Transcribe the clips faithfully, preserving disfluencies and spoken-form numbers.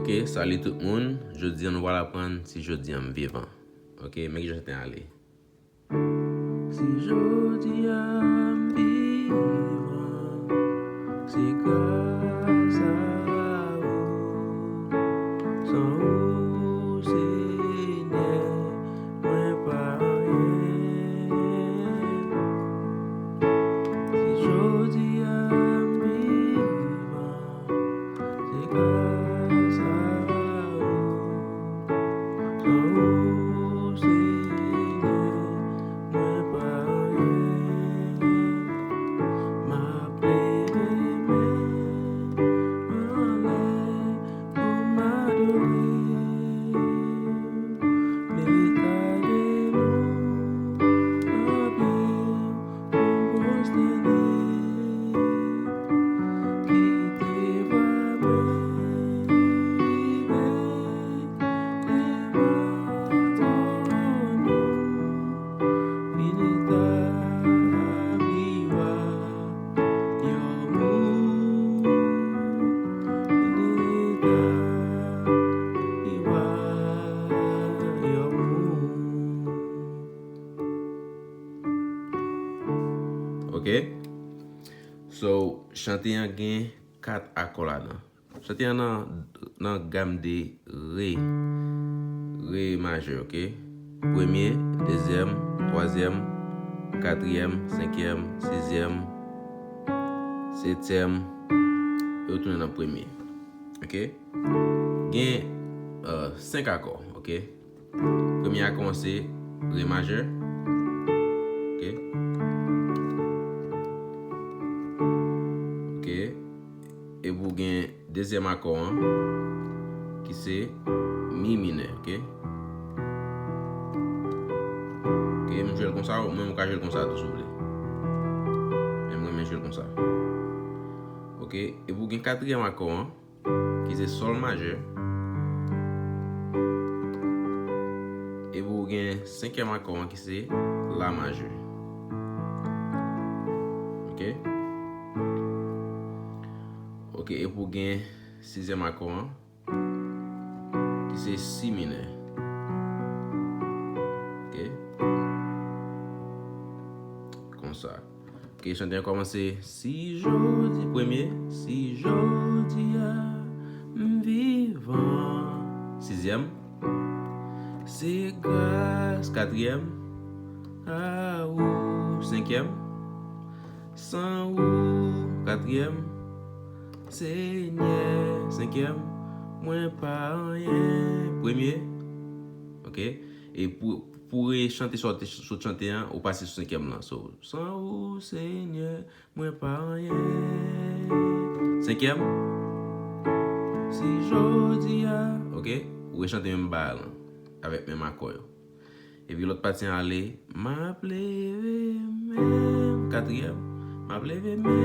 Ok, salut tout moun. Jodi a nou pral aprann Si jodi a m vivan. Ok, men ki jan chante a ale. Si jodi a m vivan, se gras a ou. San ou, Senyè, mwen pa anyen. Si jodi a m vivan, se gras a ou. San ou, Senyè, mwen pa anyen. M ap leve men anlè pou m adore w. Met ajenou nan pye w pou m pwostène. Kite vwa mwen rive devan twòn ou. Vin etabli wayòm ou. Vin etabli wayòm ou. Ok? So, chante an gen kat akò ladan. Chante an nan, nan gam de re. Re majè, ok? Premye, dezyèm, twazyèm, katriyèm, senkyèm, sizyèm, setyèm, e w tounen nan premye. Ok? Gen, euh, senk akò, ok? Premye a kòmanse re majè. Ok. Ok. Epi w gen dezyèm akò an, ki se mi minè, ok? Ok, m jwe l konsa, ou menm ou ka jwe l konsa tou si w vle. Men mwen renmen jwe l konsa. Ok, epi w gen katriyèm akò an, ki se sòl majè. Epi w gen senkyèm akò an ki se la majè. Ok? Ok, epi w gen sizyèm akò an, ki se si minè. Ok? Konsa. Ok, chante an kòmanse. Si jodi, premye, si jodi a m vivan. Sizyèm, se gras, katriyèm, a ou, senkyèm, san ou, katriyèm, Senyè, senkyèm, mwen pa anyen, premye. Ok, e pou, pou rechante sa w te sot chante an, ou pase sou senkyèm lan. So, san ou, Senyè, mwen pa anyen. Senkyèm. Si jodi a, ok, ou rechante menm bagay lan, avèk menm akò yo. Epi lòt pati an ale, m ap leve men m, katriyèm, m ap leve men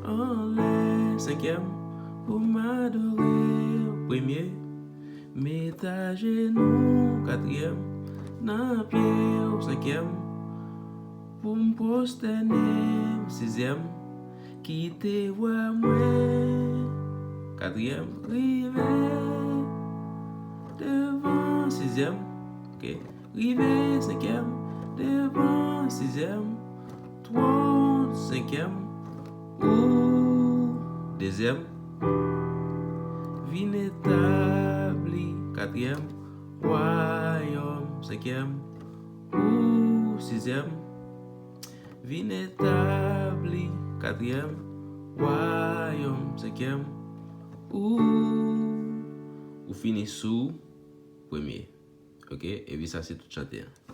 m anlè, senkyèm, pou m adore w, premye, met ajenou, katriyèm, nan pye w, senkyèm, pou m pwostène m, sizyèm, kite vwa mwen, katriyèm, rive devan, sizyèm, ok, rive senkyèm, devan, sizyèm, twòn, senkyèm, ou, dezyèm, vin etabli, katriyèm, wayòm, senkyèm, ou, sizyèm, vin etabli, katriyèm, wayòm, senkyèm, ou, ou fini sou premye. Ok, epi sa se tout chante an.